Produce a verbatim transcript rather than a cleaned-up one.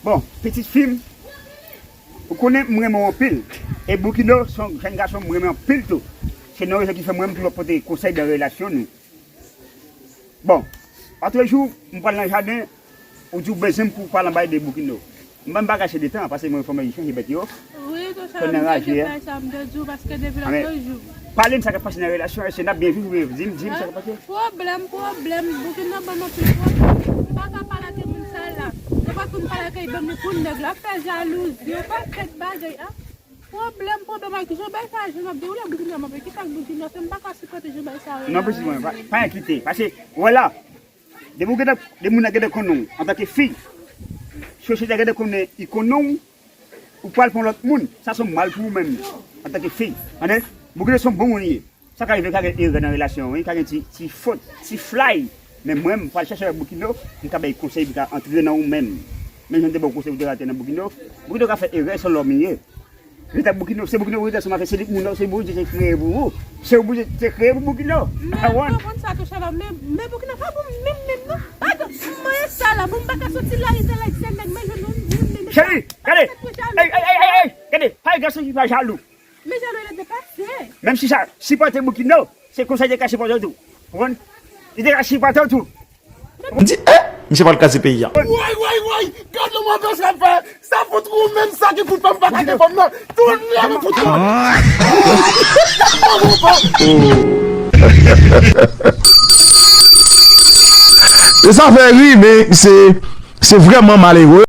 Bon, pitit fi m, ou konnen m renmen w anpil. E Boukino se yon jèn gason m renmen anpil tou. Se nan rezon ki fè mwen m toujou ap pote konsèy nan relasyon nou. Bon, otrejou, m pral nan jaden, ou di w bezwen m pou w pale anba de Boukino. M pa m pa gache de tan, paske mwen fò mwen chanje bèt yo. Wi, tonton, m te di w bagay sa, m te di w, paske depi lòtrejou. Pale m sa k ap pase nan relasyon, èske n ap byen viv oubyen di m, di m sa k ap pase? Pwoblèm, pwoblèm, Boukino ban m anpil pwoblèm. M pa ka pale ak moun sa la. Nenpòt moun pale ak li, ban m pou nèg la, ap fè jalouzi, yon pakèt bagay, a. Pwoblèm, pwoblèm ak jan bagay sa, jan ap dewoule, Boukino, mwen, ki sa k Boukino fè, m pa ka sipòte jan bagay sa yo. Non, pitit mwen, pa, pa enkyete, paske, wè la, depi w gentan, depi moun nan gentan konnen w antanke fi, sosyete a gentan konnen, li konnen w, ou pral pran lòt moun, sa se yon mal pou ou menm, antanke fi. Tande? Boukino se yon bon moun li ye. Sa ka rive, ka gen erè nan relasyon, wi, ka gen ti, ti fot, ti flay. Men mwen, m pral chèche avèk Boukino, m ka bay konsèy, m ka antre nan ou menm. Men jan m te ba w konsèy, ou te rate nan Boukino. Boukino ka fè erè, se lòm li ye. Rete ak Boukino, se Boukino ou rete ansanm avè, se li k moun nan, se Bondye te kreye pou ou. Se ou Bondye te kreye pou Boukino. Men, m konprann sa tou, Shalom, men, men Boukino pa pou m menm, menm, non. Pa pou mwen sa la, bon, m pa ka soti la, rete la, se nèg, men je, non, non, non, non. Cheri, gade. Ey, ey, ey, ey, ey, gade, pa gen gason ki pa jalou. Men jan nou rete pase. Menm si sa, sipòte Boukino, se konsa li te ka sipòte w tou. Ou konprann? Li te ka sipòte w tou. M di, eh, misye pral kraze peyi a. Woy, woy, woy, gade yon move sa fè. Sa fout ou menm sa ki pou fè m pa ka gen fanm nan. Tounen nou fout ou. E sa fè ri, men se, se vrèman malere.